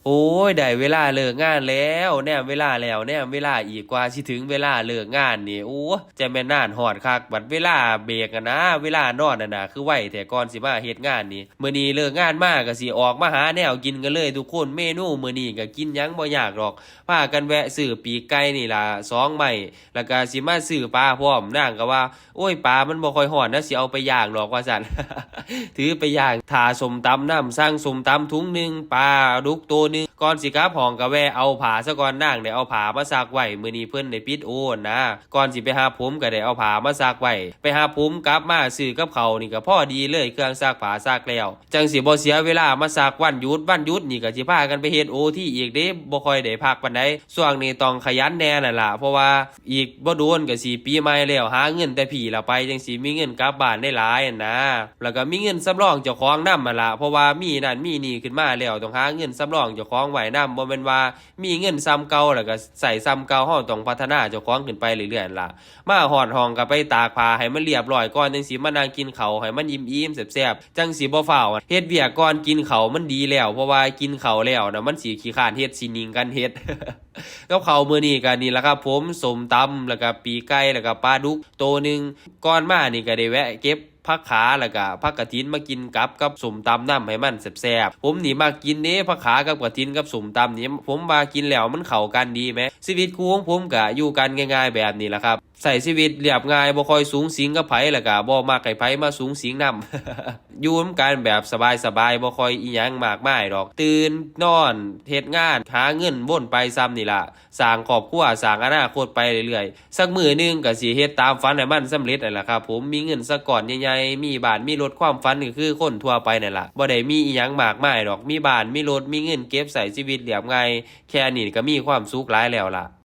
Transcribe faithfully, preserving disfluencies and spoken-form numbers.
โอ้ย ได้เวลาเลิกงานแล้ว แนมเวลาแล้ว แนมเวลาอีก กว่าสิถึงเวลาเลิกงานนี่ โอ้ จะแม่นนานฮอดคัก บัดเวลาเบรกอะนะ เวลานอนอะนะ คือไวแท้ ก่อนสิมาเฮ็ดงานนี่ มื้อนี้เลิกงานมาก็สิออกมาหาแนวกินกันเลยทุกคน เมนูมื้อนี้ก็กินหยังบ่ยากดอก พากันแวะซื้อปีกไก่นี่ล่ะ สองไม้ แล้วก็สิมาซื้อปลาพร้อม นางก็ว่า โอ้ย ปลามันบ่ค่อยฮ้อนนะ สิเอาไปย่างดอก ว่าซั่น ถือไปย่าง ถ้าส้มตำนำ สั่งส้มตำถุงหนึ่ง ปลาดุกโตหนึ่ง ก่อนสิกลับห้องก็แวะเอาผ้าซะก่อน นางได้เอาผ้ามาซักไว้ มื้อนี้เพิ่นได้ปิดโอนะ ก่อนสิไปหาผมก็ได้เอาผ้ามาซักไว้ ไปหาผมกลับมาซื้อกับข้าวนี่ก็พอดีเลย เครื่องซักผ้าซักแล้ว จั่งสิบ่เสียเวลามาซักวันหยุด วันหยุดนี่ก็สิพากันไปเฮ็ดโอทีอีกเด้ บ่ค่อยได้พักปานใด ช่วงนี้ต้องขยันแหน่นั่นล่ะ เพราะว่าอีกบ่โดนก็สิปีใหม่แล้ว หาเงินแต่พี้ละไป จั่งสิมีเงินกลับบ้านได้หลายหั้นนะ แล้วก็มีเงินสำรองเจ้าของนำหั้นล่ะ เพราะว่ามีนั่นมีนี่ขึ้นมาแล้ว ต้องหาเงินสำรองเจ้าของไว้นำ บ่แม่นว่ามีเงินส่ำเก่าแล้วก็ใช้ส่ำเก่า เฮาต้องพัฒนาเจ้าของขึ้นไปเรื่อยๆหั้นล่ะ มาฮอดห้องก็ไปตากผ้าให้มันเรียบร้อยก่อน จั่งสิมานั่งกินข้าวให้มันอิ่มๆแซ่บๆ จั่งสิบ่ฟ้าวเฮ็ดเวียกก่อนกินข้าวมันดีแล้ว เพราะว่ากินข้าวแล้วนะมันสิขี้คร้านเฮ็ด สินิ่งกันเฮ็ด กับข้าวมื้อนี้ก็นี่ล่ะครับผม ส้มตำ แล้วก็ปีกไก่ แล้วก็ปลาดุกโตหนึ่ง ก่อนมานี่ก็ได้แวะเก็บผักขา แล้วก็ผักกะถินมากินกับ กับส้มตำนำให้มันแซ่บๆ ผมนี่มักกินเด้ ผักขากับกะถินกับส้มตำนี่ ผมว่ากินแล้วมันเข้ากันดีแหม ชีวิตคู่ของผมก็อยู่กันง่ายๆแบบนี้ล่ะครับ ใช้ชีวิตเรียบง่าย บ่ค่อยสุงสิงกับไผ แล้วก็บ่มักให้ไผมาสุงสิงนำ อยู่นำกันแบบสบายๆ บ่ค่อยอิหยังมากมายดอก ตื่นนอน เฮ็ดงาน หาเงินวนไปส่ำนี่ล่ะ สร้างครอบครัว สร้างอนาคตไปเรื่อยๆ สักมื้อหนึ่งก็สิเฮ็ดตามฝันให้มันสำเร็จนั่นล่ะครับผม มีเงินสักก้อนใหญ่ๆ มีบ้านมีรถ ความฝันก็คือคนทั่วไปนั่นล่ะ บ่ได้มีอิหยังมากมายดอก มีบ้านมีรถ มีเงินเก็บใช้ชีวิตเรียบง่าย แค่นี้ก็มีความสุขหลายแล้วล่ะ